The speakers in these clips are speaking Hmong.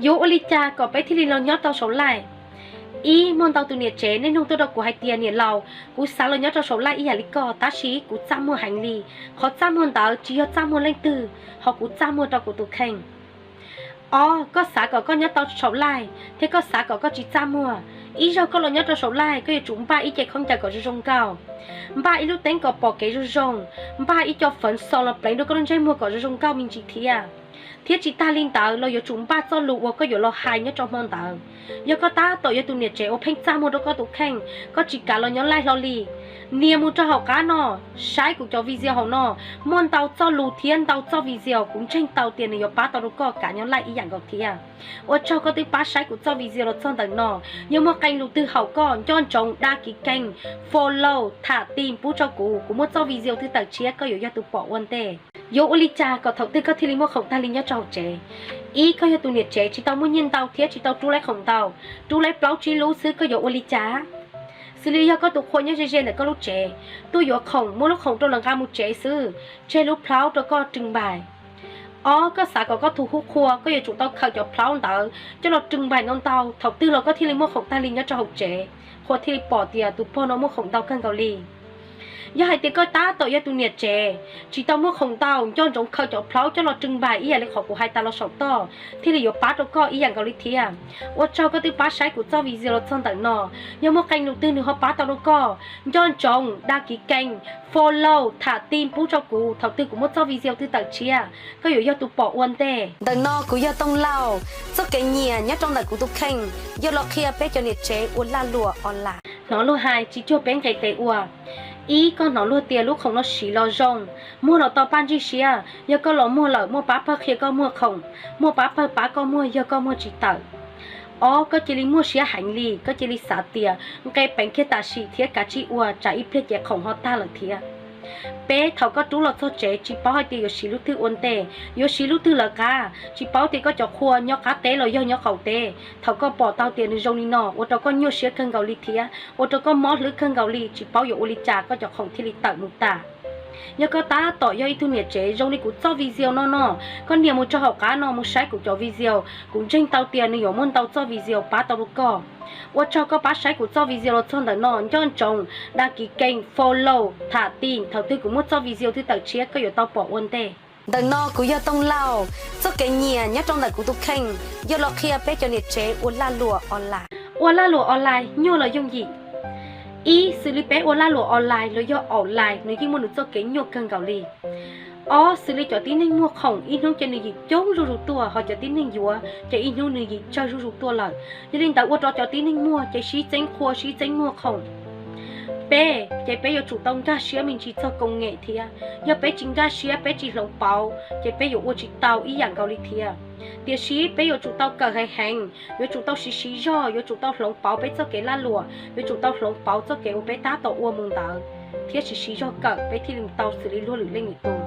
Yuav ua li cas kom peb thiaj li los nyob rau saum laij? Ib, muaj ntau tus niam tsev nej nug tuaj rau kuv hais tias niam laus, kuv xav los nyob rau saum laij ib yam li koj, tab sis kuv txaj muag heev li. Qhov txaj muag ntawd tsis yog txaj muag leej twg, ho kuv txaj muag rau kuv tus kheej. Ob, koj xav kom koj nyob tau saum laij thiab koj xav kom koj tsis txaj muag. Ib zaug koj los nyob rau saum laij koj yuav tsum npaj ib ce khaub ncaws kom zoo zoo nkauj, npaj ib lub teeb kom pom kev zoo zoo, npaj ib co fawv xos los pleev rau koj lub ntsej muag kom zoo zoo nkauj me ntsis thiab. Thiab tsis tag li ntawd los yuav tsum npaj txoj lus uas koj yuav los hais nyob rau hmo ntawd. Yog koj tab tom yog tus niam tsev uas pheej txaj muag rau koj tus kheej, koj tsis kam los nyob laij hlo li, nias mus rau hauv qab no, saib kuv cov video hauv no, muaj ntau txoj lus thiab ntau txoj video kuv ntseeg tau tias nws yuav pab tau rau koj kam nyob laij ib yam nkaus thiab. Ua tsaug koj twb pab saib kuv txoj video los txog ntawm no. Yog muaj qee lus twg haum koj, nco ntsoov đăng ký kênh, follow, thả tim pub rau kuv, kuv muaj txoj video twg tawm tshiab koj yuav yog tus pom ua ntej. Yuav ua li cas kom thaum twg koj thiaj li muaj khoom tag li nyob rau hauv tsev? Ib, koj yog tus niam tsev tsis tau muaj nyiaj ntau thiab tsis tau rub laib khoom ntau, rub laib plaub tsib lub xwb koj yuav ua li cas? Xws li yog koj tus qhua nyob ze ze ntawm koj lub tsev, tuaj yuav khoom muab lub khoom rau lawv nqa mus tsev xwb, tseg lub plhaub rau koj trưng bày. Ob, koj xav kom koj tus hub qhua koj yuav tsum tau khaws cov plhaub ntawd coj los trưng bày ntau ntau, thaum twg los koj thiaj li muaj khoom tag li nyob rau hauv tsev, qhua thiaj li pom tias tus pog no muaj khoom ntau kawg nkaus li. Yog hais tias koj tab tom yog tus niam tsev tsis tau muaj khoom ntau, nco ntsoov khaws cov plhaub coj los trưng bày ib yam li qhov kuv hais tas los saum toj, thiaj li yuav pab rau koj ib yam nkaus li thiab. Ua tsaug koj twb pab saib kuv txoj video los txog ntawm no. Yog muaj qee lus twg nws ho pab tau rau koj, nco ntsoov đăng ký kênh, follow, thả tim pub rau kuv, thaum twg kuv muaj txoj video twg tawm tshiab koj yuav yog tus pom ua ntej. Ntawm no kuv yog Tooj Lauj, txoj kev nyiam nyob rau ntawm kuv tus kheej yog los qhia peb cov niam tsev ua lag luam online. Hnov luag hais tsis cuag peb nqe tes ua. Ib, koj hnov luag tias lub khoom no siv los zoo, muag los tau paj ntsig siab, yog koj los muag lawm muaj pab pawg qhia koj muag khoom, muaj pab pawg pab koj muag yog koj muag tsis tawm. Ob, koj cia li muaj siab heev li, koj cia li xav tias nqe peev kiag tam sim thiab kav tsij ua tsam ib pliag ces khoom ho tag lawm thiab. Peb, thaum koj rub los txog tsev tsis paub hais tias yuav siv lub twg ua ntej, yuav siv lub twg lawv qab, tsis paub tias koj cov qhua nyob qab teb los yog nyob qaum teb. Thaum koj pom tau tias nws zoo li no ua rau koj nyuaj siab kawg nkaus li thiab ua rau koj mob hlwb kawg nkaus li, tsis paub yuav ua li cas koj cov khoom thiaj li tawm mus tas. Yog koj tab tom yog ib tug niam tsev zoo li kuv txoj video no no, koj nias mus rau hauv qab no mus saib kuv cov video, kuv ntseeg tau tias nws yuav muaj ntau txoj video pab tau rau koj. Ua tsaug koj pab saib kuv txoj video los txog ntawm no, nco ntsoov đăng ký kênh, follow, thả tim, thaum twg kuv muaj txoj video twg tawm tshiab koj yuav tau pom ua ntej. Ntawm no kuv yog Tooj Lauj, txoj kev nyiam nyob rau ntawm kuv tus kheej yog los qhia peb cov niam tsev ua lag luam online. Ua lag luam online nyuaj los yooj yim? Ib, xws li peb ua lag luam online los yog online nws yeej muaj nws txoj kev nyuaj kawg nkaus li. Ob, xws li cov tib neeg muag khoom ib hnub ces nws yim coob zuj zus tuaj, ho cov tib neeg yuav ces ib hnub nws yim tsawg zuj zus tuaj lawm. Yog li ntawd ua rau cov tib neeg muag ces sib txeeb qhua sib txeeb muag khoom. Peb, ces peb yuav tsum tau nkag siab me ntsis txog koom nyem thiab. Yog peb tsis nkag siab peb tsis hloov pauv ces peb yuav ua tsis tau ib yam nkaus li thiab. Tiam sis peb yuav tsum tau kawm heev heev, yuav tsum tau siv siv zog, yuav tsum tau hloov pauv peb txoj kev lag luam, yuav tsum tau hloov pauv txoj kev uas peb tab tom ua mus ntawd, thiab siv siv zog kawm peb thiaj li tau xws li luag lwm leej lwm tus.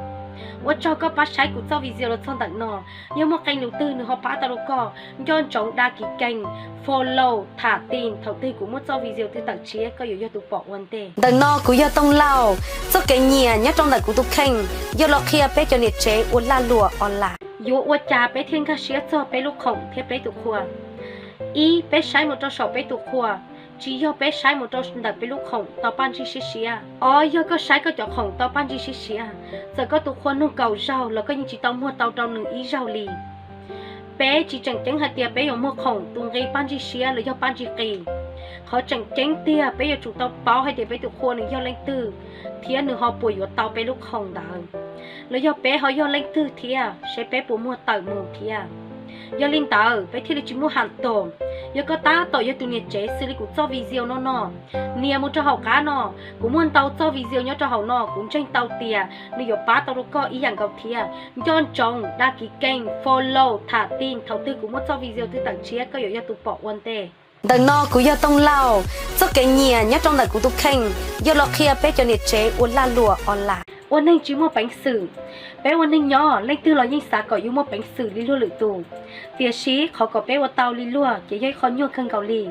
Ua tsaug koj pab saib kuv txoj video los txog ntawm no. Yog muaj qee lus twg nws ho pab tau rau koj, nco ntsoov đăng ký kênh, follow, thả tim, thaum twg kuv muaj txoj video twg tawm tshiab koj yuav yog tus pom ua ntej. Ntawm no kuv yog Tooj Lauj, txoj kev nyiam nyob rau ntawm kuv tus kheej yog los qhia peb cov niam tsev ua lag luam online. Yuav ua cas peb thiaj nkag siab txog peb lub khoom thiab peb tus qhua? Ib, peb saib mus rau saum peb tus qhua, tsis yog peb saib mus rau ntawm peb lub khoom tau paj ntsig siab siab. Ob, yog koj saib koj cov khoom tau paj ntsig siab siab, txawm koj tus qhua nug kaum zaug los koj yeej tsis tau muag tau rau nws ib zaug li. Peb tsis tseem ceeb hais tias peb yuav muag khoom tus nqi paj ntsig siab los yog paj ntsig qis. Qhov tseem ceeb tiag peb yuav tsum tau paub hais tias peb tus qhua nws yog leej twg, thiab nws ho puas yuav tau peb lub khoom ntawd, los yog peb ho yog leej twg thiab seb peb puas muag tawm mus thiab. Yog li ntawd peb thiaj li tsis muaj ham tom. Yog koj tab tom yog tus niam tsev xws li kuv txoj video no no, nias mus rau hauv qab no, kuv muaj ntau txoj video nyob rau hauv no kuv ntseeg tau tias nws yuav pab tau rau koj ib yam nkaus thiab. Nco ntsoov đăng ký kênh, follow, thả tim, thaum twg kuv muaj txoj video twg tawm tshiab koj yuav yog tus pom ua ntej. Ntawm no kuv yog Tooj Lauj, txoj kev nyiam nyob rau ntawm kuv tus kheej yog los qhia peb cov niam tsev ua lag luam online. Ua neeg tsis muaj peev xwm. Peb ua neeg nyob leej twg los yeej xav kom yus muaj peev xwm li luag lwm tus, tiam sis qhov kom peb ua tau li luag ces yog ib qho nyuaj kawg nkaus li,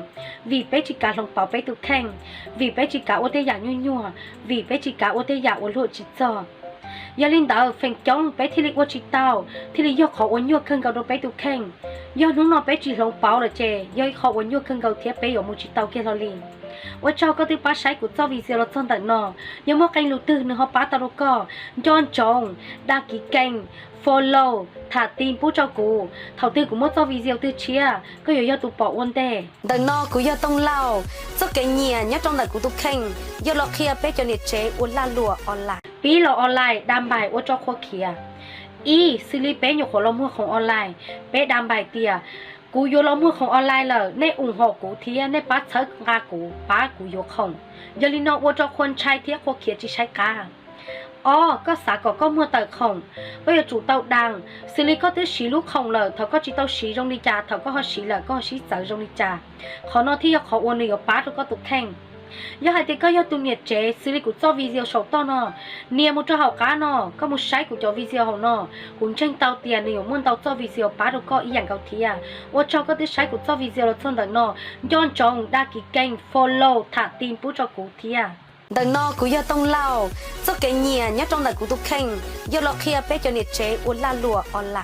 vim peb tsis kav hloov pauv peb tus kheej, vim peb tsis kav ua tej yam nyuaj nyuaj, vim peb tsis kav ua tej yam uas luag tsis txog. Yog li ntawd feem coob peb thiaj li ua tsis tau, thiaj li yog qhov uas nyuaj kawg nkaus rau peb tus kheej. Yog hnub no peb tsis hloov pauv lawm ces yog ib qho uas nyuaj kawg nkaus thiab peb yuav mus tsis tau kiag hlo li. Ua tsaug koj twb pab saib kuv txoj video los txog ntawm no. Yog muaj qee lus twg nws ho pab tau rau koj, nco ntsoov dag kiv keej, follow, tham ti pub rau kuv. Thaum twg kuv muab txoj video twg tshiab, koj yuav yog tus pom ua ntej. Ntawm no kuv yog Tooj Lauj, txoj kev nyiam nyob rau ntawm kuv tus kheej yog los qhia peb cov niam tsev ua lag luam online. Pib los online dag npais ua rau qhua khiav. Ib, xws li peb nyuam qhuav los muag khoom online, peb dag npais tias kuv yuav los muag khoom online lawm, nej ủng hộ kuv thiab nej pab txhawb nqa kuv, pab kuv yuav khoom. Yog li no ua rau qhua ntshai thiab qhua khiav tsis saib qab. Ob, koj xav kom koj muag tawm khoom, koj yuav tsum tau dag, xws li koj twb siv lub khoom lawm, thaum koj tsis tau siv zoo li cas, thaum koj ho siv lawm koj ho sib txawv zoo li cas. Qhov no thiaj yog qhov uas nws yuav pab rau koj tus kheej. Yog hais tias koj yog tus niam tsev xws li kuv txoj video saum toj no, nias mus rau hauv qab no, koj mus saib kuv cov video hauv no, kuv ntseeg tau tias nws yuav muaj ntau txoj video pab rau koj ib yam nkaus thiab. Ua tsaug koj twb saib kuv txoj video los txog ntawm no, nco ntsoov dag kiv keej, follow, tham ti pub rau kuv thiab. Ntawm no kuv yog Tooj Lauj, txoj kev nyiam nyob rau ntawm kuv tus kheej yog los qhia peb cov niam tsev ua lag luam online.